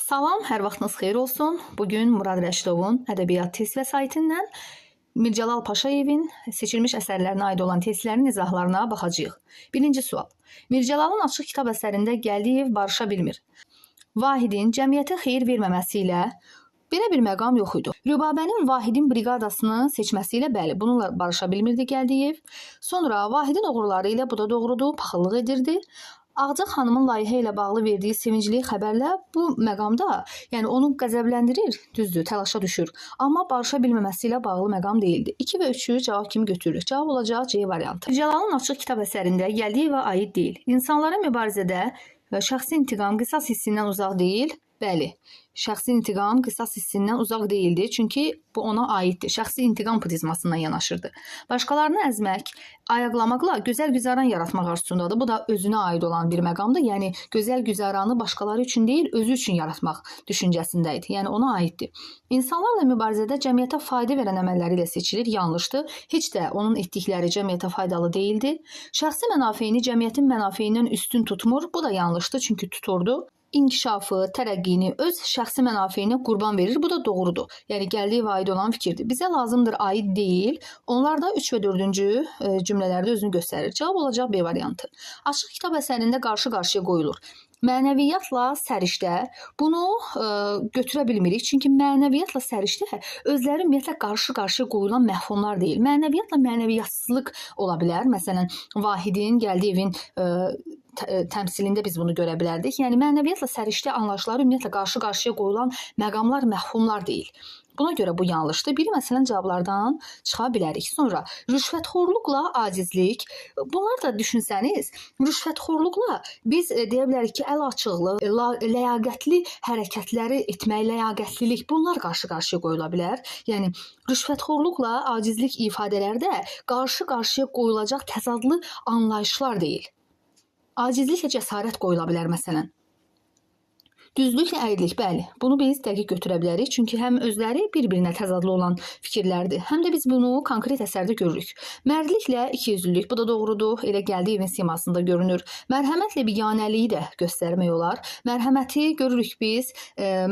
Salam, hər vaxtınız xeyir olsun. Bugün Murad Rəşidovun Ədəbiyyat test vəsaitindən Mircəlal Paşayevin seçilmiş əsərlərinə aid olan testlərin izahlarına baxacağıq. Birinci sual. Mircəlalın Açıq kitab əsərində Gəldiyev barışa bilmir. Vahidin cəmiyyətə xeyir verməməsi ilə belə bir məqam yox idi. Rübabənin Vahidin briqadasını seçməsi ilə bəli, bununla barışa bilmirdi Gəldiyev. Sonra Vahidin oğruları ilə bu da doğrudur, paxıllıq edirdi. Ağca xanımın layihə ilə bağlı verdiyi sevincli xəbərlə bu məqamda, yəni onu qəzəbləndirir, düzdür, təlaşa düşür. Amma barışa bilməməsi ilə bağlı məqam deyildi. 2 və 3-ü cavab kimi götürürük. Cavab olacaq C variantı. Cəlalın Açıq kitab əsərində Gəldiyevə aid deyil. İnsanlara mübarizədə şəxsi intiqam, qisas hissindən uzaq deyil. Bəli, şəxsi intiqam, qisas hissindən uzaq deyildi, çünki bu ona aiddir. Şəxsi intiqam prizmasından yanaşırdı. Başqalarını əzmək, ayaqlamaqla gözəl güzaran yaratmaq arzusundadır. Bu da özünə aid olan bir məqamdır. Yəni gözəl güzaranı başqaları üçün deyil, özü üçün yaratmaq düşüncəsində idi. Yəni ona aiddir. İnsanlarla mübarizədə cəmiyyətə fayda verən əməlləri ilə seçilir. Yanlışdır. Heç də onun etdikləri cəmiyyətə faydalı deyildi. Şəxsi mənafeyini cəmiyyətin mənafeyindən üstün tutmur. Bu da yanlışdır, çünki tuturdu. İnkişafı, tərəqqini öz şəxsi mənafeyinə qurban verir. Bu da doğrudur. Yəni Gəldiyevə aid olan fikirdir. Bizə lazımdır aid deyil. Onlar da 3 və 4-cü cümlələrdə özünü göstərir. Cavab olacaq B variantı. Açıq kitab əsərində qarşı-qarşıya qoyulur. Mənəviyyatla səriştə bunu götürə bilmirik. Çünki mənəviyyatla səriştə özləri ümumiyyətlə qarşı-qarşıya qoyulan məfhumlar deyil. Mənəviyyatla mənəviyyatsızlıq ola bilər. Məsələn, Vahidin, Gəldiyevin təmsilində biz bunu görə bilərdik. Yəni mənəviyyatla səriştə anlayışları ümumiyyətlə qarşı-qarşıya qoyulan məqamlar, məfhumlar deyil. Buna görə bu yanlışdır. Biri məsələn cavablardan çıxa bilərik. Sonra rüşvətxorluqla acizlik. Bunlar da düşünsəniz, rüşvətxorluqla biz deyə bilərik ki, əl açıqlıq, ləyaqətli hərəkətləri etmək, ləyaqətlilik bunlar qarşı-qarşıya qoyula bilər. Yəni rüşvətxorluqla acizlik ifadələrdə qarşı-qarşıya qoyulacaq təzadlı anlayışlar deyil. Acizliklə cəsarət qoyula bilər məsələn. Düzlüklə əyrilik, bəli, bunu biz dəqiq götürə bilərik. Çünki həm özləri bir-birinə təzadlı olan fikirlərdir, həm də biz bunu konkret əsərdə görürük. Mərdliklə ikiyüzlülük, bu da doğrudur, elə Gəldiyevin simasında görünür. Mərhəmətlə biganəliyi də göstərmək olar. Mərhəməti görürük biz,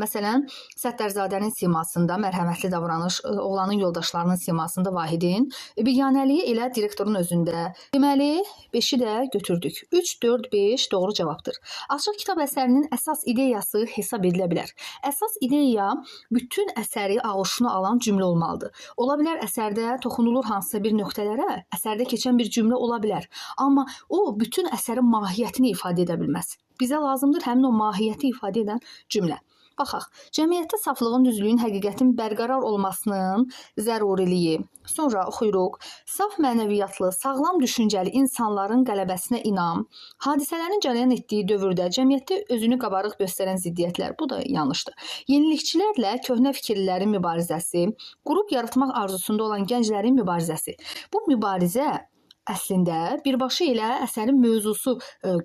məsələn, Səttərzadənin simasında mərhəmətli davranış, oğlanın yoldaşlarının simasında Vahidin, biganəliyi elə direktorun özündə. Deməli, 5-i də götürdük. 3, 4, 5 doğru cavabdır. Açıq kitab əsərinin əsas ideyası hesab edilə bilər. Əsas ideya bütün əsəri ağuşuna alan cümlə olmalıdır. Ola bilər əsərdə toxunulur hansısa bir nöqtələrə, əsərdə keçən bir cümlə ola bilər. Amma o bütün əsərin mahiyyətini ifadə edə bilməz. Bizə lazımdır həmin o mahiyyəti ifadə edən cümlə. Baxaq, cəmiyyətdə saflığın, düzlüyün, həqiqətin bərqərar olmasının zəruriliyi. Sonra oxuyuruq. Saf mənəviyyatlı, sağlam düşüncəli insanların qələbəsinə inam, hadisələrin cərəyan etdiyi dövrdə cəmiyyətdə özünü qabarıq göstərən ziddiyyətlər, bu da yanlışdır. Yenilikçilərlə köhnə fikirlilərin mübarizəsi, qrup yaratmaq arzusunda olan gənclərin mübarizəsi. Bu mübarizə əslində birbaşa elə əsərin mövzusu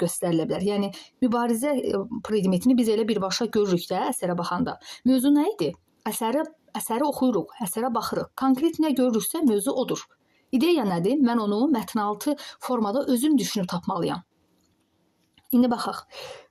göstərilə bilər. Yəni mübarizə predmetini biz elə birbaşa görürük də əsərə baxanda. Mövzu nə idi? Əsəri oxuyuruq, əsərə baxırıq. Konkret nə görürüksə mövzu odur. İdeya nədir? Mən onu mətnaltı formada özüm düşünüb tapmalıyam. İndi baxaq.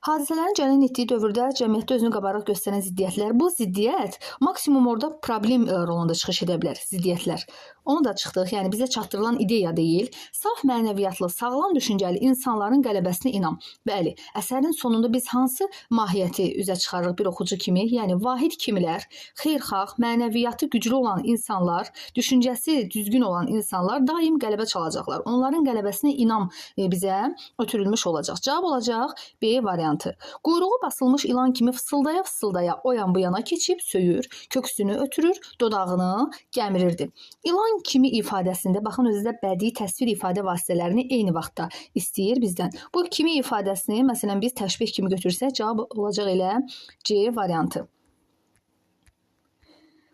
Hadisələrin cərəyan etdiyi dövrdə cəmiyyətdə özünü qabarıq göstərən ziddiyyətlər. Bu ziddiyyət maksimum orada problem rolunda çıxış edə bilər, ziddiyyətlər. Onu da çıxdıq. Yəni bizə çatdırılan ideya deyil. Saf mənəviyyatlı, sağlam düşüncəli insanların qələbəsinə inam. Bəli, əsərin sonunda biz hansı mahiyyəti üzə çıxarırıq bir oxucu kimi? Yəni Vahid kimilər, xeyirxah, mənəviyyatı güclü olan insanlar, düşüncəsi düzgün olan insanlar daim qələbə çalacaqlar. Onların qələbəsinə inam bizə ötürülmüş olacaq. Cavab olacaq B variantı. Quyruğu basılmış ilan kimi fısıldaya fısıldaya o yan bu yana keçib söyür, köksünü ötürür, dodağını gəmirirdi. İlan kimi ifadəsində baxın özü də bədii təsvir ifadə vasitələrini eyni vaxtda istəyir bizdən. Bu kimi ifadəsini məsələn biz təşbih kimi götürsək cavab olacaq elə C variantı.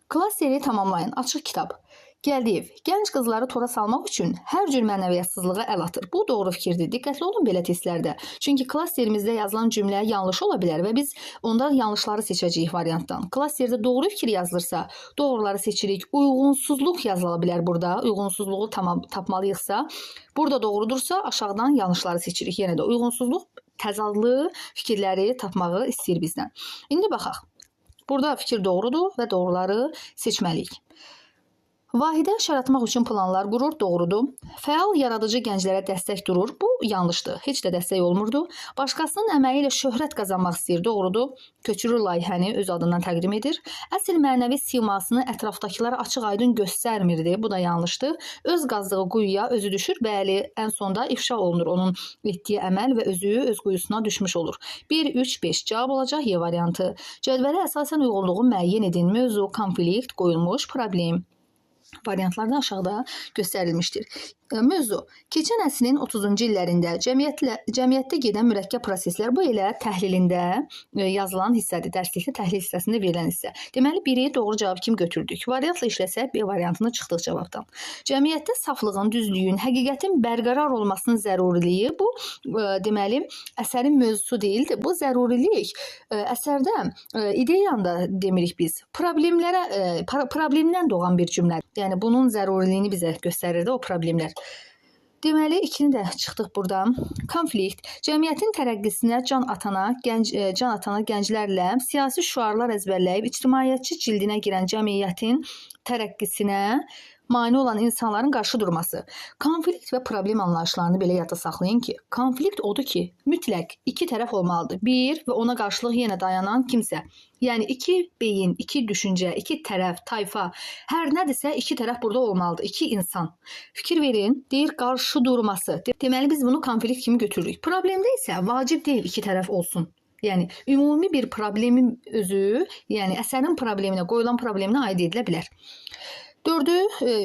Klasteri tamamlayın. Açıq kitab. Gəldiyev gənc qızları tora salmaq üçün hər cür mənəviyyatsızlığa əl atır. Bu doğru fikirdir. Diqqətli olun belə testlərdə. Çünki klasterimizdə yazılan cümlə yanlış ola bilər və biz onda yanlışları seçəcəyik variantdan. Klasterdə doğru fikir yazılırsa, doğruları seçirik. Uyğunsuzluq yazıla bilər burada. Uyğunsuzluğu tapmalıyıqsa, burada doğrudursa aşağıdan yanlışları seçirik. Yenə də uyğunsuzluq təzadlı fikirləri tapmağı istəyir bizdən. İndi baxaq. Burada fikir doğrudur və doğruları seçməliyik. Vahidə iş yaratmaq üçün planlar qurur, doğrudur. Fəal yaradıcı gənclərə dəstək durur, bu yanlışdır. Heç də dəstək olmurdu. Başqasının əməyi ilə şöhrət qazanmaq istəyir, doğrudur. Köçürür layihəni öz adından təqdim edir. Əsl mənəvi simasını ətrafdakılara açıq-aydın göstərmirdi, bu da yanlışdır. Öz qazdığı quyuya özü düşür, bəli, ən sonda ifşa olunur onun etdiyi əməl və özü öz quyusuna düşmüş olur. 1, 3, 5 cavab olacaq Y variantı. Cədvələ əsasən uyğunluğu müəyyən edin. Mövzu, konflikt, qoyulmuş problem. Variantlar da aşağıda göstərilmişdir. Mövzu. Keçən əsrin 30-cu illərində cəmiyyətdə gedən mürəkkəb proseslər bu elə təhlilində yazılan hissədir. Dərslikdə təhlil hissəsində verilən hissə. Deməli, biri doğru cavab kim götürdük? Variantla işləsək B variantını çıxdıq cavabdan. Cəmiyyətdə saflığın, düzlüyün, həqiqətin bərqərar olmasının zəruriliyi bu, deməli, əsərin mövzusu deyildi. Bu zərurilik əsərdə ideyanı da demirik biz. Problemlərə, problemdən doğan bir cümlədir. Yəni, bunun zəruriliyini bizə göstərirdi o problemlər. Deməli, ikini də çıxdıq buradan. Konflikt. Cəmiyyətin tərəqqisinə can atana gənclərlə siyasi şüarlar əzbərləyib ictimaiyyətçi cildinə girən cəmiyyətin tərəqqisinə mane olan insanların qarşı durması. Konflikt və problem anlayışlarını belə yadda saxlayın ki, konflikt odur ki, mütləq iki tərəf olmalıdır. Bir və ona qarşılıq yenə dayanan kimsə. Yəni iki beyin, iki düşüncə, iki tərəf, tayfa, hər nədirsə iki tərəf burada olmalıdır. İki insan. Fikir verin, deyir qarşı durması. Deməli biz bunu konflikt kimi götürürük. Problemdə isə vacib deyil iki tərəf olsun. Yəni ümumi bir problemin özü, yəni əsərin probleminə, qoyulan probleminə aid edilə bilər. 4-ü,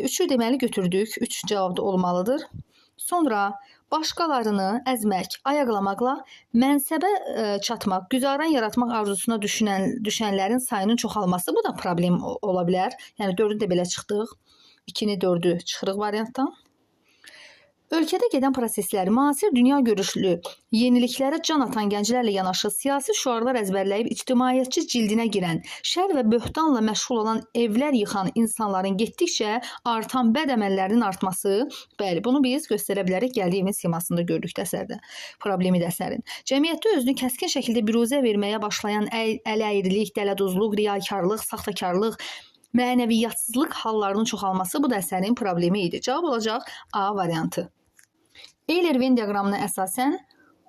3-ü deməli götürdük. 3 cavabda olmalıdır. Sonra başqalarını əzmək, ayaqlamaqla mənsəbə çatmaq, güzaran yaratmaq arzusuna düşənlərin sayının çoxalması, bu da problem ola bilər. Yəni 4-ü də belə çıxdıq. 2-ni 4-ü çıxırıq variantdan. Ölkədə gedən prosesləri müasir dünya görüşlü yeniliklərə can atan gənclərlə yanaşı siyasi şüarlar əzbərləyib ictimaiyyətçi cildinə girən, şər və böhtanla məşğul olan evlər yıxan insanların getdikcə artan bəd əməllərinin artması, bəli, bunu biz göstərə bilərik Gəldiyevin simasında gördük də əsərdə, problemi də əsərin. Cəmiyyətdə özünü kəskin şəkildə büruzə verməyə başlayan ələyrilik, dələduzluq, riyakarlıq, saxtakarlıq, mənəviyyatsızlıq hallarının çoxalması bu da əsərin problemi idi. Cavab olacaq A variantı. Euler-Venn diaqramına əsasən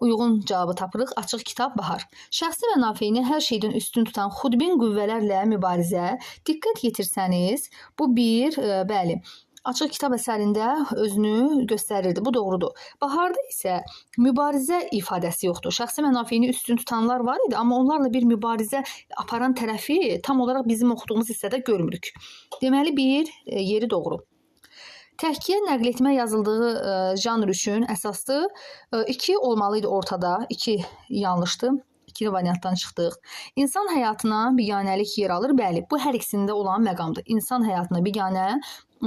uyğun cavabı tapırıq. Açıq kitab, bahar. Şəxsi mənafeyini hər şeydən üstün tutan xudbin qüvvələrlə mübarizə. Diqqət yetirsəniz, bu bir, bəli, Açıq kitab əsərində özünü göstərirdi. Bu doğrudur. Baharda isə mübarizə ifadəsi yoxdur. Şəxsi mənafeyini üstün tutanlar var idi, amma onlarla bir mübarizə aparan tərəfi tam olaraq bizim oxuduğumuz hissədə görmürük. Deməli, bir yeri doğru. Təhkiyə nəql etmə yazıldığı janr üçün əsasdır. 2 olmalı idi ortada, 2 yanlışdı. İkili variantdan çıxdıq. İnsan həyatına biganəlik yer alır. Bəli, bu hər ikisində olan məqamdır. İnsan həyatına biganə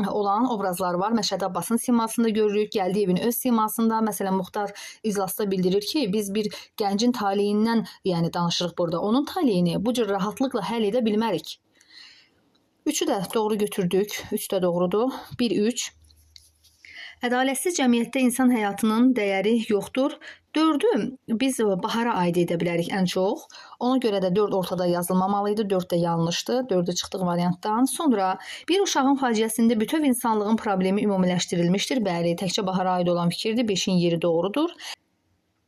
olan obrazlar var. Məşədi Abbasın simasında görürük, Gəldiyevin öz simasında. Məsələn, Muxtar iclasda bildirir ki, biz bir gəncin taleyindən yəni danışırıq burada. Onun taleyini bu cür rahatlıqla həll edə bilmərik. 3-ü də doğru götürdük. 3 də doğrudur. 1, 3. Ədalətsiz cəmiyyətdə insan həyatının dəyəri yoxdur. 4-ü biz bahara aid edə bilərik ən çox. Ona görə də 4 ortada yazılmamalı idi. 4 də yanlışdı. 4-ü çıxdıq variantdan. Sonra bir uşağın faciəsində bütöv insanlığın problemi ümumiləşdirilmişdir. Bəli, təkcə bahara aid olan fikirdir. 5-in yeri doğrudur.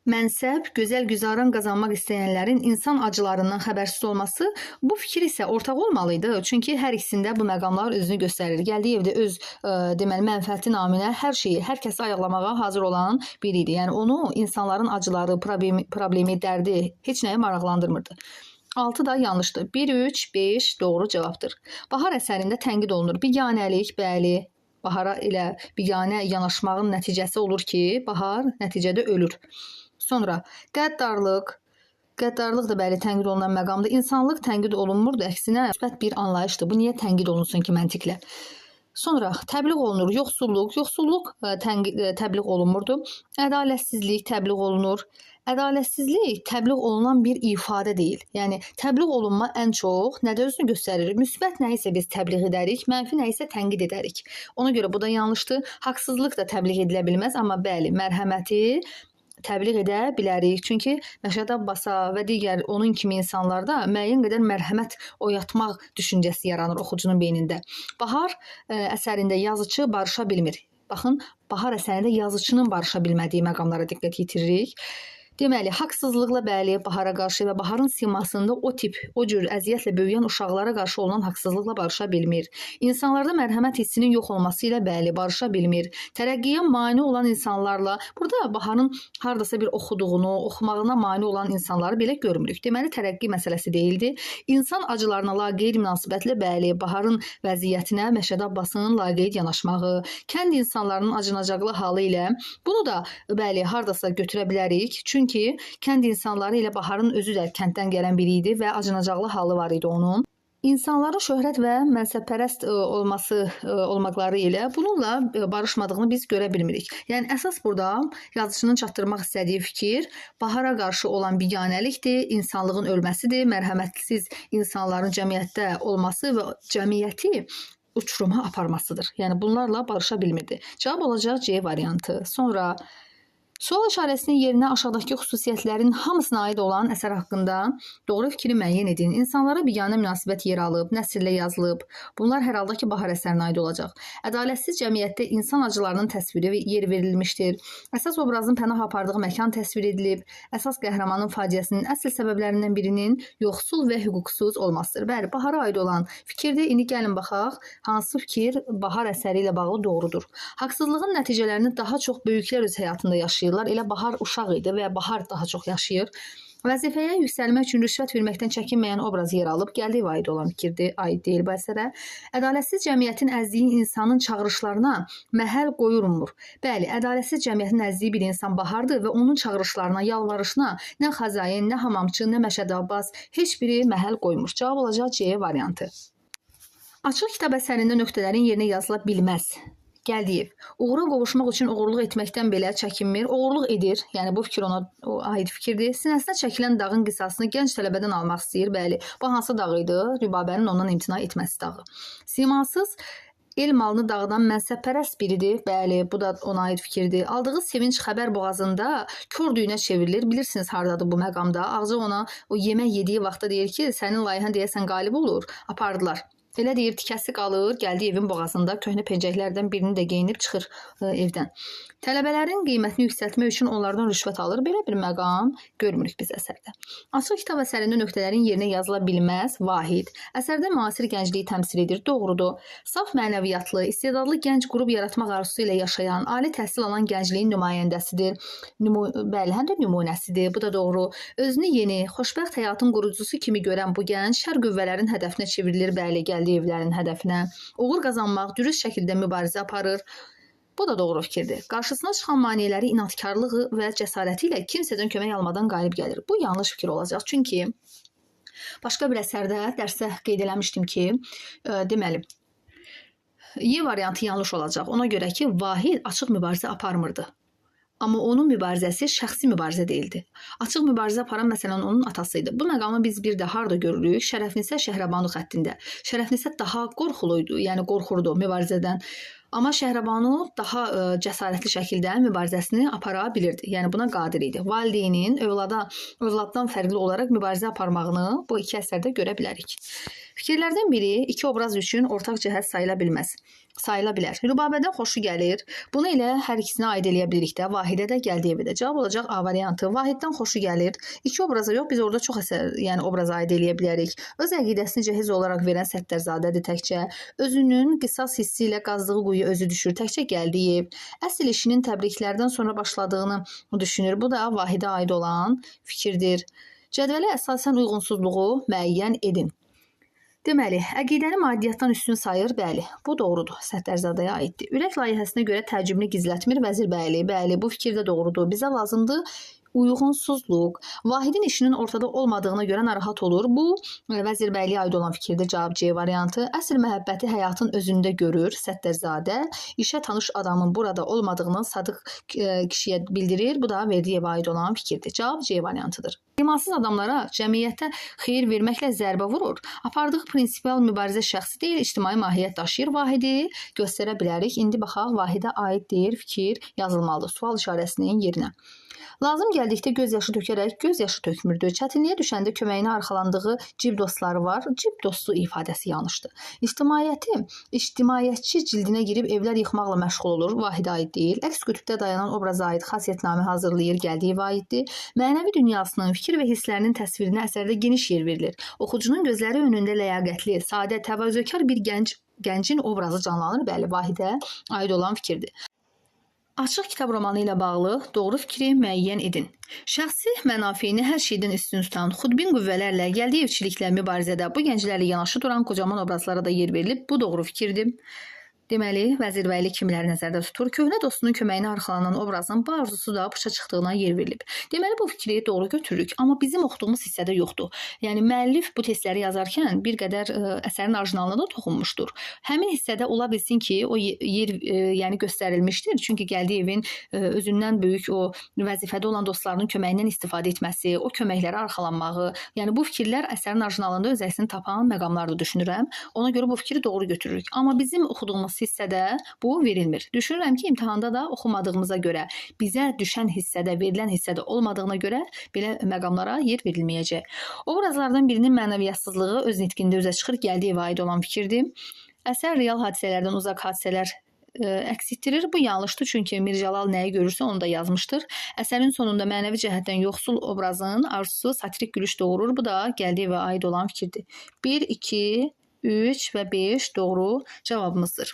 Mənsəb, gözəl güzaran qazanmaq istəyənlərin insan acılarından xəbərsiz olması, bu fikir isə ortaq olmalı idi. Çünki hər ikisində bu məqamlar özünü göstərir. Gəldiyevdə öz deməli mənfəəti naminə hər şeyi, hər kəsi ayaqlamağa hazır olan biri idi. Yəni onu insanların acıları, problemi, dərdi heç nəyi maraqlandırmırdı. 6 da yanlışdır. 1, 3, 5 doğru cavabdır. Bahar əsərində tənqid olunur. Biganəlik, bəli. Bahara elə biganə yanaşmağın nəticəsi olur ki, bahar nəticədə ölür. Sonra qəddarlıq, qəddarlıq da bəli tənqid olunan məqamdır. İnsanlıq tənqid olunmurdu, əksinə müsbət bir anlayışdır. Bu niyə tənqid olunsun ki məntiqlə? Sonra təbliğ olunur, yoxsulluq, yoxsulluq təbliğ olunmurdu. Ədalətsizlik təbliğ olunur. Ədalətsizlik təbliğ olunan bir ifadə deyil. Yəni təbliğ olunma ən çox nədə özünü göstərir? Müsbət nə isə biz təbliğ edərik, mənfi nə isə tənqid edərik. Ona görə bu da yanlışdır. Haqsızlıq da təbliğ edilə bilməz, amma bəli, mərhəməti təbliğ edə bilərik. Çünki Məşədi Abbasa və digər onun kimi insanlarda müəyyən qədər mərhəmət oyatmaq düşüncəsi yaranır oxucunun beynində. Bahar əsərində yazıçı barışa bilmir. Baxın, Bahar əsərində yazıçının barışa bilmədiyi məqamlara diqqət yetiririk. Deməli, haqsızlıqla bəli, Bahara qarşı və Baharın simasında o tip, o cür əziyyətlə böyüyən uşaqlara qarşı olunan haqsızlıqla barışa bilmir. İnsanlarda mərhəmət hissinin yox olması ilə bəli, barışa bilmir. Tərəqqiyə mane olan insanlarla, burada Baharın hardasa bir oxuduğunu, oxumağına mane olan insanları belə görmürük. Deməli, tərəqqi məsələsi deyildi. İnsan acılarına laqeyd münasibətlə bəli, Baharın vəziyyətinə Məşədi Abbasın laqeyd yanaşmağı, kənd insanlarının acınacaqlı halı ilə bunu da bəli, hardasa götürə bilərik. Çünki kənd insanları ilə Baharın özü də kənddən gələn biri idi və acınacaqlı halı var idi onun. İnsanların şöhrət və mənsəbpərəst olmaqları ilə bununla barışmadığını biz görə bilmirik. Yəni əsas burada yazıçının çatdırmaq istədiyi fikir Bahara qarşı olan biganəlikdir, insanlığın ölməsidir, mərhəmətsiz insanların cəmiyyətdə olması və cəmiyyəti uçuruma aparmasıdır. Yəni bunlarla barışa bilmirdi. Cavab olacaq C variantı. Sonra sual işarəsinin yerinə aşağıdakı xüsusiyyətlərin hamısına aid olan əsər haqqında doğru fikri müəyyən edin. İnsanlara biganə münasibət yer alıb, nəsrlə yazılıb. Bunlar hər halda ki, Bahar əsərinə aid olacaq. Ədalətsiz cəmiyyətdə insan acılarının təsviri yer verilmişdir. Əsas obrazın pənah apardığı məkan təsvir edilib. Əsas qəhrəmanın faciəsinin əsl səbəblərindən birinin yoxsul və hüquqsuz olmasıdır. Bəli, Bahara aid olan fikirdir. İndi gəlin baxaq, hansı fikir Bahar əsəri ilə bağlı doğrudur. Haqsızlığın nəticələrini daha çox böyüklər öz həyatında yaşayır. Elə Bahar uşaq idi və Bahar daha çox yaşayır. Vəzifəyə yüksəlmək üçün rüşvət verməkdən çəkinməyən obraz yer alıb. Gəldiyevə aid olan fikirdir, aid deyil bu əsərə. Ədalətsiz cəmiyyətin əzdiyi insanın çağırışlarına məhəl qoyulmur. Bəli, ədalətsiz cəmiyyətin əzdiyi bir insan Bahardır və onun çağırışlarına, yalvarışına nə Xəzain, nə Hamamçı, nə Məşədi Abbas heç biri məhəl qoymur. Cavab olacaq C variantı. Açıq kitab əsərində nöqtələrin yerinə yazıla bilməz. Gəldiyev. Uğura qovuşmaq üçün oğurluq etməkdən belə çəkinmir. Oğurluq edir. Yəni bu fikir ona aid fikirdir. Sinəsinə çəkilən dağın qisasını gənc tələbədən almaq istəyir. Bəli. Bu hansı dağ idi? Rübabənin ondan imtina etməsi dağı. Simasız el malını dağıdan mənsəbpərəst biridir. Bəli, bu da ona aid fikirdir. Aldığı sevinç xəbər boğazında kör düyünə çevrilir. Bilirsiniz hardadır bu məqamda. Ağca ona o yemək yediyi vaxtda deyir ki, sənin layihən deyəsən qalib olur. Apardılar. Elə deyir, tikəsi qalır, gəldi evin boğazında köhnə pencəklərdən birini də geyinib çıxır evdən. Tələbələrin qiymətini yüksəltmək üçün onlardan rüşvət alır. Belə bir məqam görmürük biz əsərdə. Açıq kitab əsərində nöqtələrin yerinə yazıla bilməz. Vahid. Əsərdə müasir gəncliyi təmsil edir. Doğrudur. Saf mənəviyyatlı, istedadlı gənc qrup yaratmaq arzusu ilə yaşayan, ali təhsil alan gəncliyin nümayəndəsidir. Bəli, həm də nümunəsidir. Bu da doğru. Özünü yeni, xoşbəxt həyatın qurucusu kimi görən bu gənc şər qüvvələrin hədəfinə çevrilir. Bəli, gəldi evlərin hədəfinə. Uğur qazanmaq, dürüst şəkildə mübarizə aparır. Bu da doğru fikirdir. Qarşısına çıxan maneələri inadkarlığı və cəsarəti ilə kimsədən kömək almadan qalib gəlir. Bu yanlış fikir olacaq. Çünki başqa bir əsərdə dərsdə qeyd eləmişdim ki, deməli, Y variantı yanlış olacaq. Ona görə ki, Vahid açıq mübarizə aparmırdı. Amma onun mübarizəsi şəxsi mübarizə deyildi. Açıq mübarizə aparan məsələn onun atası idi. Bu məqamı biz bir də harda görürük? Şərəfnisə Şəhrəbanu xəttində. Şərəfnisə daha qorxuluydu, yəni qorxurdu mübarizədən. Amma Şəhrəbanu daha cəsarətli şəkildə mübarizəsini apara bilirdi. Yəni buna qadir idi. Valideynin övladdan fərqli olaraq mübarizə aparmağını bu iki əsərdə görə bilərik. Fikirlərdən biri iki obraz üçün ortaq cəhət sayıla bilməz. Sayıla bilər. Rübabədən xoşu gəlir. Bunu elə hər ikisinə aid eləyə bilirik də. Vahidə də, Gəldiyevə də. Cavab olacaq A variantı. Vahiddən xoşu gəlir. İki obraza yox, biz orada çox əsər, yəni obraza aid eləyə bilərik. Öz əqidəsini cehiz olaraq verən Səttərzadədir təkcə. Özünün qisas hissi ilə qazdığı quyu özü düşür. Təkcə Gəldiyev. Əsl işinin təbriklərdən sonra başladığını düşünür. Bu da Vahidə aid olan fikirdir. Cədvələ əsasən uyğunsuzluğu müəyyən edin. Deməli, əqidəni maddiyyatdan üstün sayır, bəli, bu doğrudur, Səttərzadəyə aiddir. Ürək layihəsinə görə təəccübünü gizlətmir Vəzirbəyli, bəli, bu fikir də doğrudur. Bizə lazımdır uyğunsuzluq. Vahidin işinin ortada olmadığına görə narahat olur. Bu, Vəzirbəyliyə aid olan fikirdə cavab C variantı. Əsl məhəbbəti həyatın özündə görür Səttərzadə. İşə tanış adamın burada olmadığını sadıq kişiyə bildirir. Bu da Verdiyevə aid olan fikirdir. Cavab C variantıdır. İmansız adamlara cəmiyyətə xeyir verməklə zərbə vurur. Apardığı prinsipial mübarizə şəxsi deyil, ictimai mahiyyət daşıyır. Vahidi göstərə bilərik. İndi baxaq, Vahidə aid deyir, fikir yazılmalıdır sual işarəsinin yerinə. Lazım gəldikdə göz yaşı tökərək göz yaşı tökmürdü. Çətinliyə düşəndə köməyinə arxalandığı cib dostları var. Cib dostu ifadəsi yanlışdır. İctimaiyyətçi cildinə girib evlər yıxmaqla məşğul olur. Vahidə aid deyil. Əks qütbdə dayanan obraza aid xasiyyətnamə hazırlayır. Gəldiyevə aiddir. Mənəvi dünyasının, fikir və hisslərinin təsvirinə əsərdə geniş yer verilir. Oxucunun gözləri önündə ləyaqətli, sadə, təvazökar bir gəncin obrazı canlanır. Bəli, Vahidə aid olan fikirdir. Açıq kitab romanı ilə bağlı doğru fikri müəyyən edin. Şəxsi mənafeyini hər şeydən üstün tutan xudbin qüvvələrlə, gəldiyevçiliklə mübarizədə bu gənclərlə yanaşı duran qocaman obrazlara da yer verilib. Bu doğru fikirdir. Deməli, Vəzirbəyli kimləri nəzərdə tutur? Köhnə dostunun köməyinə arxalanan obrazın bu arzusu da puça çıxdığına yer verilib. Deməli, bu fikri doğru götürürük, amma bizim oxuduğumuz hissədə yoxdur. Yəni, müəllif bu testləri yazarkən bir qədər əsərin orijinalına da toxunmuşdur. Həmin hissədə ola bilsin ki, o yer yəni göstərilmişdir. Çünki Gəldiyevin özündən böyük o vəzifədə olan dostlarının köməyindən istifadə etməsi, o köməklərə arxalanmağı, yəni bu fikirlər əsərin orijinalında öz əksini tapan məqamlardır düşünürəm. Ona görə bu fikri doğru götürürük. Amma bizim oxuduğumuz hissədə bu verilmir. Düşünürəm ki, imtahanda da oxumadığımıza görə, bizə düşən hissədə, verilən hissədə olmadığına görə belə məqamlara yer verilməyəcək. Obrazlardan birinin mənəviyyətsizliyi öz nitqində üzə çıxır, Gəldiyevə aid olan fikirdir. Əsər real hadisələrdən uzaq hadisələr əks etdirir. Bu yanlışdır, çünki Mirzəlal nəyi görürsə onu da yazmışdır. Əsərin sonunda mənəvi cəhətdən yoxsul obrazın arzusu satirik gülüş doğurur. Bu da Gəldiyevə aid olan fikirdir. 1, 2, 3 və 5 doğru cavabımızdır.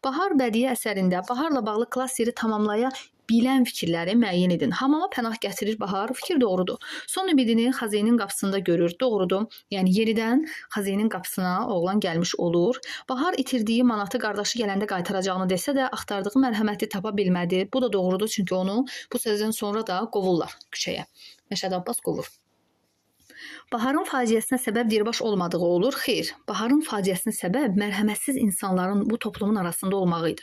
Bahar bədii əsərində Baharla bağlı klasseri tamamlaya bilən fikirləri müəyyən edin. Hamama pənah gətirir Bahar, fikir doğrudur. Son ümidini xəzinənin qapısında görür, doğrudur. Yəni yenidən xəzinənin qapısına oğlan gəlmiş olur. Bahar itirdiyi manatı qardaşı gələndə qaytaracağını desə də axtardığı mərhəməti tapa bilmədi. Bu da doğrudur, çünki onu bu sözdən sonra da qovurlar küçəyə. Məşədi Abbas qovur. Baharın faciəsinə səbəb dirbaş olmadığı olur. Xeyr, Baharın faciəsinə səbəb mərhəmətsiz insanların bu toplumun arasında olmağı idi.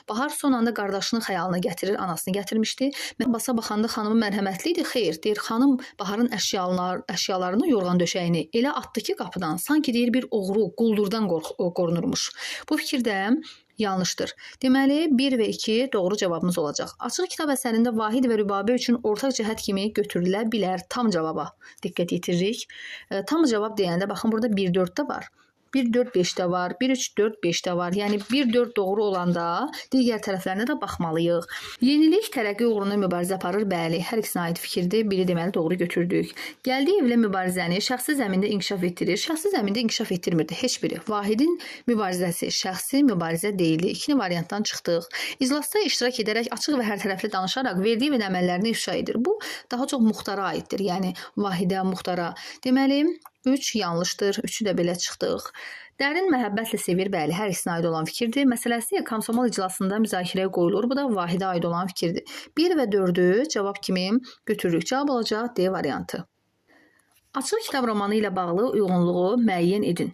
Bahar son anda qardaşının xəyalına gətirir, anasını gətirmişdi. Abbasa baxanda xanımı mərhəmətli idi. Xeyr, deyir, xanım Baharın əşyalarını, yorğan döşəyini elə atdı ki qapıdan, sanki deyir bir oğru quldurdan qorunurmuş. Bu fikir də yanlışdır. Deməli, 1 və 2 doğru cavabımız olacaq. Açıq kitab əsərində Vahid və Rübabə üçün ortaq cəhət kimi götürülə bilər. Tam cavaba diqqət yetiririk. Tam cavab deyəndə, baxın, burada 1, 4 də var. 1, 4, 5 də var. 1, 3, 4, 5 də var. Yəni 1, 4 doğru olanda digər tərəflərinə də baxmalıyıq. Yenilik tərəqqi uğrunda mübarizə aparır. Bəli, hər ikisinə aid fikirdir. Biri deməli doğru götürdük. Gəldiyevlə mübarizəni şəxsi zəmində inkişaf etdirir. Şəxsi zəmində inkişaf etdirmirdi heç biri. Vahidin mübarizəsi şəxsi mübarizə deyildi. İkinci variantdan çıxdıq. İclasda iştirak edərək açıq və hərtərəfli danışaraq verdiyi və əməllərini ifşa edir. Bu daha çox Muxtara aiddir. Yəni Vahidə, Muxtara. Deməli, 3 yanlışdır. 3-ü də belə çıxdıq. Dərin məhəbbətlə sevir, bəli, hər ikisinə aid olan fikirdir. Məsələsi Komsomol iclasında müzakirəyə qoyulur. Bu da Vahidə aid olan fikirdir. 1 və 4-ü cavab kimi götürürük. Cavab olacaq D variantı. Açıq kitab romanı ilə bağlı uyğunluğu müəyyən edin.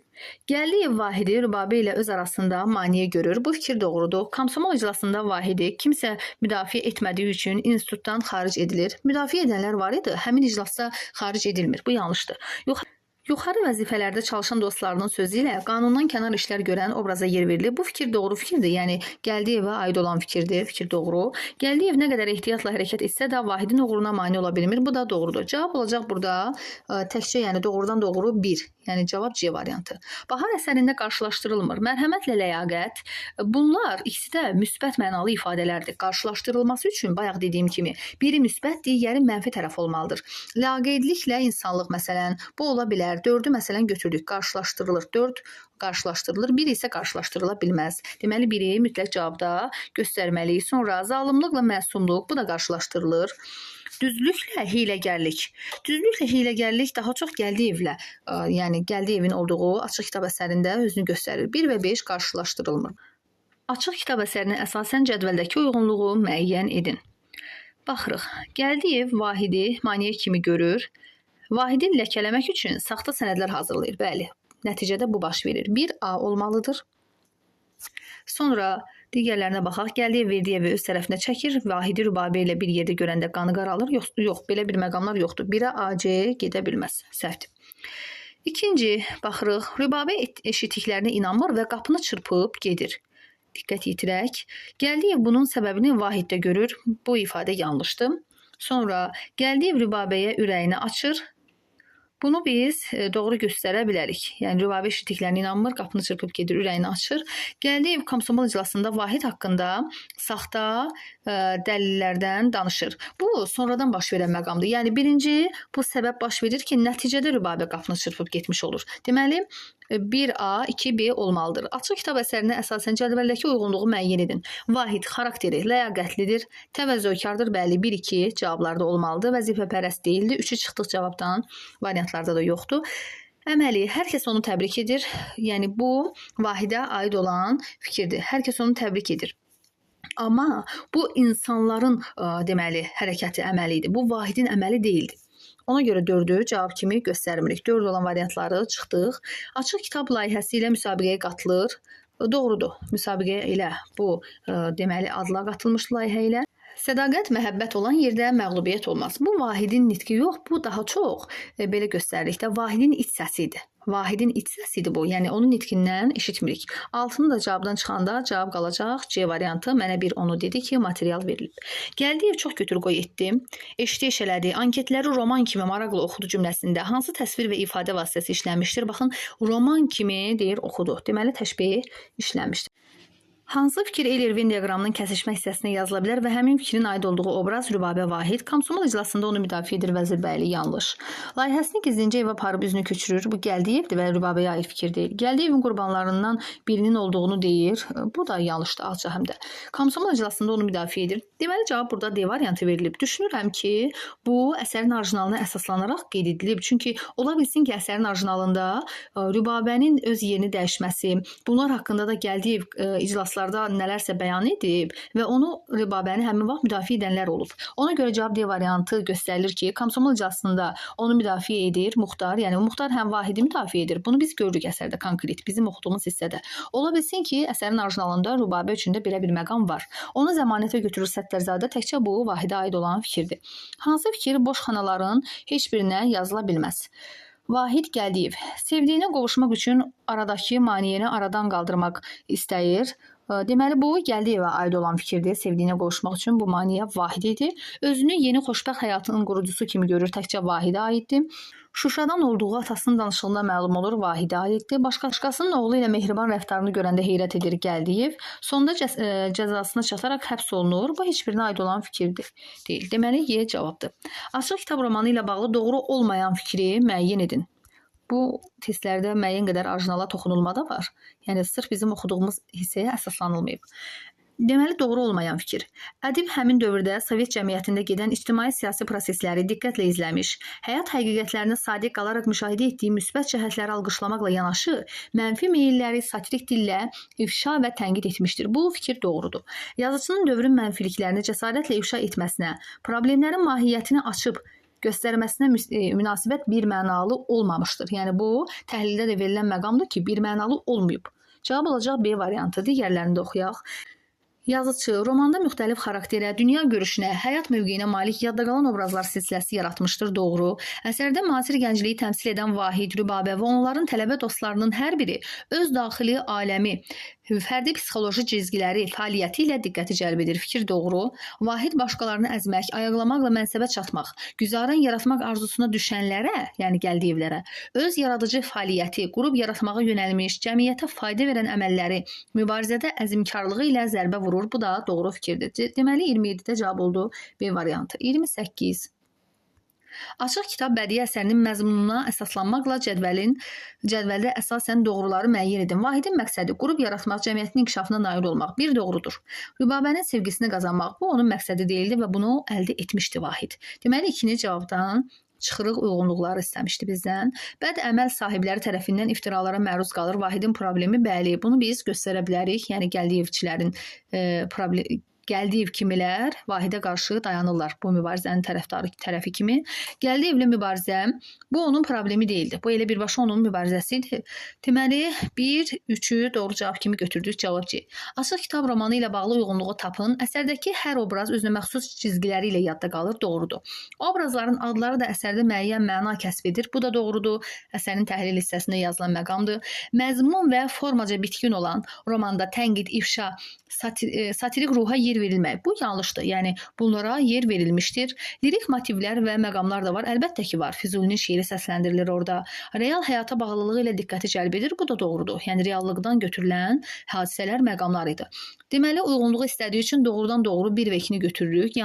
Gəldiyev Vahidi Rübabə ilə öz arasında maneə görür. Bu fikir doğrudur. Komsomol iclasında Vahidi kimsə müdafiə etmədiyi üçün institutdan xaric edilir. Müdafiə edənlər var idi, həmin iclasda xaric edilmir. Bu yanlışdır. Yuxarı vəzifələrdə çalışan dostlarının sözü ilə qanundan kənar işlər görən obraza yer verilir. Bu fikir doğru fikirdir. Yəni Gəldiyevə aid olan fikirdir. Fikir doğru. Gəldiyev nə qədər ehtiyatla hərəkət etsə də Vahidin uğruna mane ola bilmir. Bu da doğrudur. Cavab olacaq burada təkcə, yəni doğrudan doğru 1. Yəni cavab C variantı. Bahar əsərində qarşılaşdırılmır. Mərhəmətlə ləyaqət. Bunlar ikisi də müsbət mənalı ifadələrdir. Qarşılaşdırılması üçün bayaq dediyim kimi biri müsbət, digəri mənfi tərəf olmalıdır. Laqeydliklə insanlıq məsələn bu ola bilər. 4-ü məsələn götürdük, qarşılaşdırılır. 4 qarşılaşdırılır, 1 isə qarşılaşdırıla bilməz. Deməli, biri mütləq cavabda göstərməliyik. Sonra zalimlıqla məsumluq, bu da qarşılaşdırılır. Düzlüklə hiləgərlik. Düzlüklə hiləgərlik daha çox Gəldiyevlə, yəni Gəldiyevin olduğu Açıq kitab əsərində özünü göstərir. 1 və 5 qarşılaşdırılmır. Açıq kitab əsərinə əsasən cədvəldəki uyğunluğu müəyyən edin. Baxırıq. Gəldiyev Vahidi maneə kimi görür. Vahidi ləkələmək üçün saxta sənədlər hazırlayır. Bəli, nəticədə bu baş verir. 1A olmalıdır. Sonra digərlərinə baxaq. Gəldiyev Verdiyevi öz tərəfinə çəkir. Vahidi Rübabə ilə bir yerdə görəndə qanı qaralır. Yox, yox, belə bir məqamlar yoxdur. 1-ə AC gedə bilməz. Səhvdir. İkinci, baxırıq. Rübabə eşitdiklərinə inanmır və qapını çırpıb gedir. Diqqət yetirək. Gəldiyev bunun səbəbini Vahiddə görür. Bu ifadə yanlışdır. Sonra Gəldiyev Rübabəyə ürəyini açır. Bunu biz doğru göstərə bilərik. Yəni Rübabə eşitdiklərinə inanmır, qapını çırpıb gedir, ürəyini açır. Gəldiyev Komsomol iclasında Vahid haqqında saxta dəlillərdən danışır. Bu sonradan baş verən məqamdır. Yəni birinci bu səbəb baş verir ki, nəticədə Rübabə qapını çırpıb getmiş olur. Deməli 1A, 2B olmalıdır. Açıq kitab əsərinə əsasən cədvəldəki uyğunluğu müəyyən edin. Vahid xarakteri ləyaqətlidir, təvəzzökardır. Bəli, 1, 2 cavablarda olmalıdır. Vəzifəpərəst deyildi. 3-ü çıxdıq cavabdan, variantlarda da yoxdur. Əməli, hər kəs onu təbrik edir. Yəni bu Vahidə aid olan fikirdir. Hər kəs onu təbrik edir. Amma bu insanların deməli hərəkəti, əməli idi. Bu Vahidin əməli deyildi. Ona görə 4-ü cavab kimi göstərmirik. 4 olan variantları çıxdıq. Açıq kitab layihəsi ilə müsabiqəyə qatılır. Doğrudur. Müsabiqəyə ilə bu deməli adla qatılmış layihə ilə. Sədaqət, məhəbbət olan yerdə məğlubiyyət olmaz. Bu Vahidin nitqi yox, bu daha çox belə göstəririk də Vahidin iç səsi idi. Vahidin iç səsi idi bu. Yəni onun nitqindən eşitmirik. Altını da cavabdan çıxanda cavab qalacaq. C variantı. Mənə bir onu dedi ki, material verilib. Gəldiyev çox götür-qoy etdi. Eşdi eşələdi. Anketləri roman kimi maraqla oxudu cümləsində hansı təsvir və ifadə vasitəsi işlənmişdir? Baxın, roman kimi deyir oxudu. Deməli təşbeh işlənmişdir. Hansı fikir Eyler-Venn diaqramının kəsişmə hissəsinə yazıla bilər və həmin fikrin aid olduğu obraz Rübabə Vahid Komsomol iclasında onu müdafiə edir Vəzirbəyli yanlış. Layihəsini gizlincə evə aparıb üzünü köçürür. Bu Gəldiyevdir və Rübabəyə aid fikir deyil. Gəldiyevin qurbanlarından birinin olduğunu deyir. Bu da yanlışdır azca həm də. Komsomol iclasında onu müdafiə edir. Deməli cavab burada D variantı verilib. Düşünürəm ki, bu əsərin orijinalına əsaslanaraq qeyd edilib. Çünki ola bilsin ki, əsərin orijinalında Rübabənin öz yerini dəyişməsi, bunlar haqqında da Gəldiyev iclaslarda nələrsə bəyan edib və onu Rübabəni həmin vaxt müdafiə edənlər olub. Ona görə cavab D variantı göstərilir ki, Komsomol iclasında onu müdafiə edir Muxtar, yəni Muxtar həm Vahidi müdafiə edir. Bunu biz görürük əsərdə konkret, bizim oxuduğumuz hissədə. Ola bilsin ki, əsərin orijinalında Rübabə üçün də belə bir məqam var. Onu zəmanətə götürür Səttarzadə, təkcə bu Vahidə aid olan fikirdir. Hansı fikir boş xanaların heç birinə yazıla bilməz? Vahid Gəldiyev sevdiyinə qovuşmaq üçün aradakı maneəni aradan qaldırmaq istəyir. Deməli, bu Gəldiyevə aid olan fikirdir. Sevdiyinə qovuşmaq üçün bu maneə Vahid idi. Özünü yeni xoşbəxt həyatının qurucusu kimi görür, təkcə Vahidə aiddir. Şuşadan olduğu atasının danışığında məlum olur, Vahidə aiddir. Başqasının oğlu ilə mehriban rəftarını görəndə heyrət edir Gəldiyev. Sonda cəzasına çataraq həbs olunur. Bu heç birinə aid olan fikirdir deyil. Deməli, Y cavabdır. Açıq kitab romanı ilə bağlı doğru olmayan fikri müəyyən edin. Bu testlərdə müəyyən qədər orijinala toxunulma da var. Yəni, sırf bizim oxuduğumuz hissəyə əsaslanılmayıb. Deməli, doğru olmayan fikir. Ədib həmin dövrdə Sovet cəmiyyətində gedən ictimai-siyasi prosesləri diqqətlə izləmiş, həyat həqiqətlərinə sadiq qalaraq müşahidə etdiyi müsbət cəhətləri alqışlamaqla yanaşı, mənfi meyilləri satirik dillə ifşa və tənqid etmişdir. Bu fikir doğrudur. Yazıçının dövrün mənfiliklərini cəsarətlə ifşa etməsinə, problemlərin mahiyyətini açıb göstərməsinə münasibət bir mənalı olmamışdır. Yəni, bu təhlildə də verilən məqamdır ki, bir mənalı olmayıb. Cavab olacaq B variantı. Digərlərini də oxuyaq. Yazıçı romanda müxtəlif xarakterə, dünya görüşünə, həyat mövqeyinə malik yadda qalan obrazlar silsiləsi yaratmışdır. Doğru. Əsərdə müasir gəncliyi təmsil edən Vahid, Rübabə və onların tələbə dostlarının hər biri öz daxili aləmi, fərdi psixoloji cizgiləri, fəaliyyəti ilə diqqəti cəlb edir. Fikir doğru. Vahid başqalarını əzmək, ayaqlamaqla mənsəbə çatmaq, güzaran yaratmaq arzusuna düşənlərə, yəni Gəldiyevlərə, öz yaradıcı fəaliyyəti, qrup yaratmağa yönəlmiş, cəmiyyətə fayda verən əməlləri, mübarizədə əzmkarlığı ilə zərbə vurur. Bu da doğru fikirdir. Deməli, 27-də cavab oldu B variantı. 28. Açıq kitab bədii əsərinin məzmununa əsaslanmaqla cədvəldə əsasən doğruları müəyyən edin. Vahidin məqsədi qrup yaratmaq, cəmiyyətin inkişafına nail olmaq. Bir doğrudur. Rübabənin sevgisini qazanmaq. Bu onun məqsədi deyildi və bunu əldə etmişdi Vahid. Deməli, 2-ni cavabdan çıxırıq, uyğunluqları istəmişdi bizdən. Bəd əməl sahibləri tərəfindən iftiralara məruz qalır. Vahidin problemi, bəli, bunu biz göstərə bilərik. Yəni, Gəldiyevçilərin problemi Gəldiyev kimilər Vahidə qarşı dayanırlar bu mübarizənin tərəfdarı tərəfi kimi. Gəldiyevlə mübarizə bu onun problemi deyildi. Bu elə birbaşa onun mübarizəsi idi. Deməli 1, 3-ü doğru cavab kimi götürdük. Cavab C. Açıq kitab romanı ilə bağlı uyğunluğu tapın. Əsərdəki hər obraz özünə məxsus cizgiləri ilə yadda qalır. Doğrudur. Obrazların adları da əsərdə müəyyən məna kəsb edir. Bu da doğrudur. Əsərin təhlil hissəsində yazılan məqamdır. Məzmun və formaca bitkin olan romanda tənqid, ifşa, satirik ruha yer verilmək. Bu yanlışdır. Yəni bunlara yer verilmişdir. Lirik motivlər və məqamlar da var. Əlbəttə ki var. Füzulinin şeiri səsləndirilir orada. Real həyata bağlılığı ilə diqqəti cəlb edir. Bu da doğrudur. Yəni reallıqdan götürülən hadisələr, məqamlar idi. Deməli uyğunluğu istədiyi üçün doğrudan doğru 1 və 2-ni götürürük.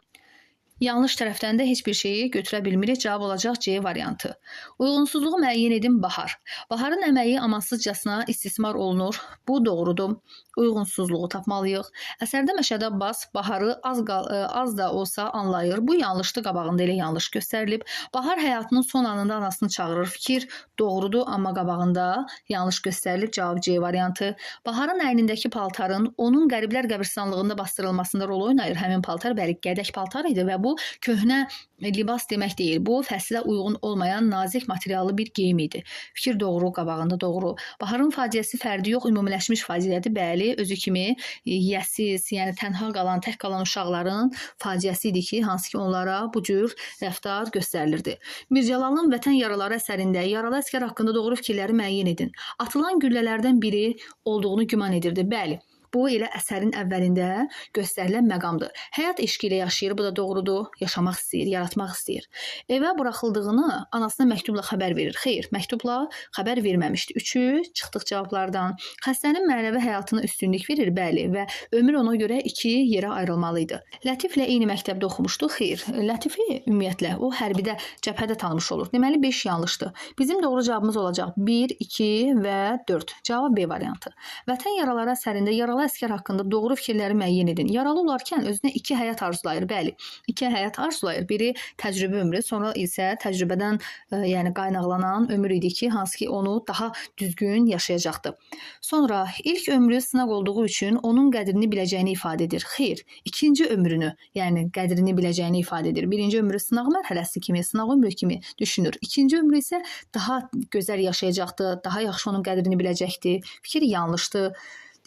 Yanlış tərəfdən də heç bir şeyi götürə bilmirik. Cavab olacaq C variantı. Uyğunsuzluğu müəyyən edin Bahar. Baharın əməyi amansızcasına istismar olunur. Bu doğrudur. Uyğunsuzluğu tapmalıyıq. Əsərdə Məşədi Abbas Baharı az da olsa anlayır. Bu yanlışdır. Qabağında elə yanlış göstərilib. Bahar həyatının son anında anasını çağırır. Fikir doğrudur, amma qabağında yanlış göstərilib. Cavab C variantı. Baharın əynindəki paltarın onun qəriblər qəbirstanlığında bastırılmasında rol oynayır. Həmin paltar bəli gədək paltar idi və bu köhnə libas demək deyil. Bu fəslə uyğun olmayan nazik materiallı bir geyim idi. Fikir doğru, qabağında doğru. Baharın faciəsi fərdi yox, ümumiləşmiş faciədir. Bəli, özü kimi yiyəsiz, yəni tənha qalan, tək qalan uşaqların faciəsi idi ki, hansı ki onlara bu cür rəftar göstərilirdi. Mir Cəlalın Vətən Yaraları əsərində yaralı əsgər haqqında doğru fikirləri müəyyən edin. Atılan güllələrdən biri olduğunu güman edirdi. Bəli. Bu elə əsərin əvvəlində göstərilən məqamdır. Həyat eşqi ilə yaşayır, bu da doğrudur. Yaşamaq istəyir, yaratmaq istəyir. Evə buraxıldığını anasına məktubla xəbər verir. Xeyr, məktubla xəbər verməmişdi. 3-ü çıxdıq cavablardan. Xəstənin mənəvi həyatına üstünlük verir, bəli, və ömür ona görə 2 yerə ayrılmalı idi. Lətiflə eyni məktəbdə oxumuşdu. Xeyr, Lətifi ümumiyyətlə o hərbidə, cəbhədə tanımış olur. Deməli 5 yanlışdır. Bizim doğru cavabımız olacaq 1, 2 və 4. Cavab B variantı. Vətən Yaraları əsərində yaralı əsgər haqqında doğru fikirləri müəyyən edin. Yaralı olarkən özünə 2 həyat arzulayır. Bəli, 2 həyat arzulayır. Biri təcrübə ömrü, sonra isə təcrübədən yəni qaynaqlanan ömür idi ki, hansı ki onu daha düzgün yaşayacaqdı. Sonra ilk ömrü sınaq olduğu üçün onun qədrini biləcəyini ifadə edir. Xeyr, ikinci ömrünü, yəni qədrini biləcəyini ifadə edir. Birinci ömrü sınaq mərhələsi kimi, sınaq ömrü kimi düşünür. İkinci ömrü isə daha gözəl yaşayacaqdı, daha yaxşı onun qədrini biləcəkdi. Fikir yanlışdır.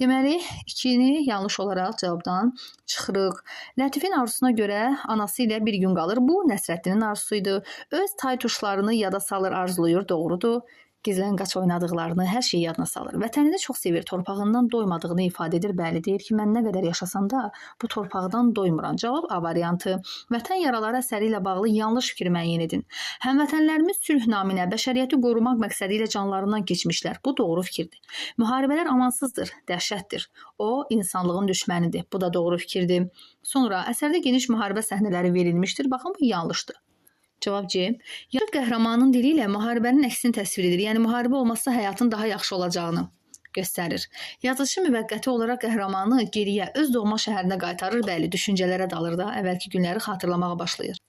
Deməli, 2-ni yanlış olaraq cavabdan çıxırıq. Lətifin arzusuna görə anası ilə bir gün qalır. Bu, Nəsrəddinin arzusu idi. Öz tay-tuşlarını yada salır, arzulayır. Doğrudur. Gizlənqaç oynadıqlarını, hər şeyi yadına salır. Vətənini çox sevir, torpağından doymadığını ifadə edir. Bəli, deyir ki, mən nə qədər yaşasam da bu torpaqdan doymuram. Cavab A variantı. Vətən Yaraları əsəri ilə bağlı yanlış fikir müəyyən edin. Həmvətənlərimiz sülh naminə bəşəriyyəti qorumaq məqsədi ilə canlarından keçmişlər. Bu doğru fikirdir. Müharibələr amansızdır, dəhşətdir. O, insanlığın düşmənidir. Bu da doğru fikirdir. Sonra əsərdə geniş müharibə səhnələri verilmişdir. Baxın, bu yanlışdır. Cavab C. Yazıcı qəhrəmanın dili ilə müharibənin əksini təsvir edir. Yəni müharibə olmazsa həyatın daha yaxşı olacağını göstərir. Yazıcı müvəqqəti olaraq qəhrəmanı geriyə, öz doğma şəhərinə qaytarır. Bəli, düşüncələrə dalır da, əvvəlki günləri xatırlamağa başlayır.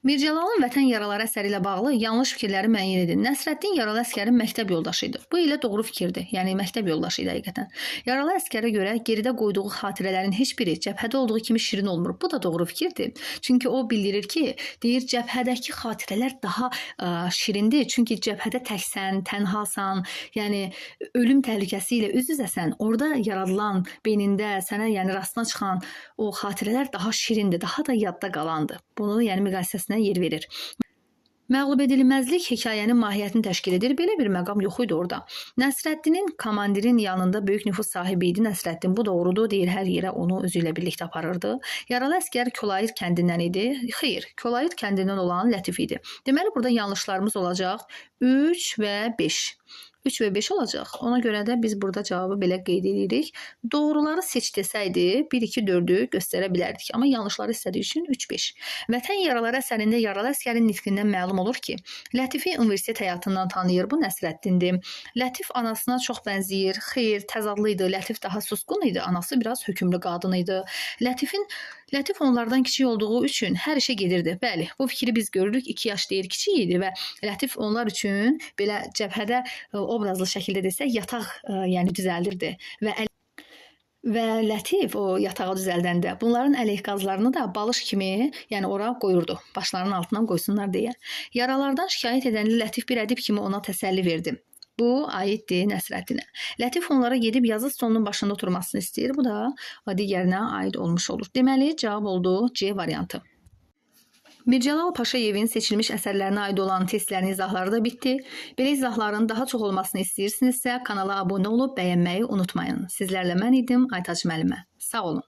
Mir Cəlalın Vətən Yaraları əsəri ilə bağlı yanlış fikirləri müəyyən edin. Nəsrəddin yaralı əsgərin məktəb yoldaşı idi. Bu elə doğru fikirdir. Yəni məktəb yoldaşı idi həqiqətən. Yaralı əsgərə görə geridə qoyduğu xatirələrin heç biri cəbhədə olduğu kimi şirin olmur. Bu da doğru fikirdir. Çünki o bildirir ki, deyir cəbhədəki xatirələr daha şirindir. Çünki cəbhədə təksən, tənhasan, yəni ölüm təhlükəsi ilə üz-üzəsən. Orada yaradılan beynində sənə yəni rastına çıxan o xatirələr daha şirindir, daha da yadda qalandır. Bunu yəni müqayisəsinə yer verir. Məğlub edilməzlik hekayənin mahiyyətini təşkil edir. Belə bir məqam yox idi orada. Nəsrəddinin komandirin yanında böyük nüfuz sahibi idi. Nəsrəddin bu doğrudur, deyir, hər yerə onu özü ilə birlikdə aparırdı. Yaralı əsgər Kolayır kəndindən idi. Xeyr, Kolayır kəndindən olan Lətif idi. Deməli, burada yanlışlarımız olacaq 3 və 5. 3 və 5 olacaq. Ona görə də biz burada cavabı belə qeyd edirik. Doğruları seç desəydi 1, 2, 4-ü göstərə bilərdik. Amma yanlışları istədiyi üçün 3, 5. Vətən Yaraları əsərində yaralı əsgərin nitqindən məlum olur ki, Lətifi universitet həyatından tanıyır. Bu Nəsrəddindir. Lətif anasına çox bənzəyir. Xeyr, təzadlı idi. Lətif daha susqun idi. Anası biraz hökmlü qadın idi. Lətif onlardan kiçik olduğu üçün hər işə gedirdi. Bəli, bu fikri biz görürük. 2 yaş deyir, kiçik idi və Lətif onlar üçün belə cəbhədə obrazlı şəkildə desək yataq yəni düzəldirdi və Və Lətif o yatağı düzəldəndə bunların əleyhqazlarını da balış kimi, yəni ora qoyurdu, başlarının altına qoysunlar deyə. Yaralardan şikayət edən Lətif bir ədib kimi ona təsəlli verdi. Bu aiddir Nəsrəddinə. Lətif onlara gedib yazı stolunun başında oturmasını istəyir. Bu da digərinə aid olmuş olur. Deməli, cavab oldu C variantı. Mircəlal Paşayevin seçilmiş əsərlərinə aid olan testlərin izahları da bitdi. Belə izahların daha çox olmasını istəyirsinizsə, kanala abunə olub bəyənməyi unutmayın. Sizlərlə mən idim, Aytac müəllimə. Sağ olun.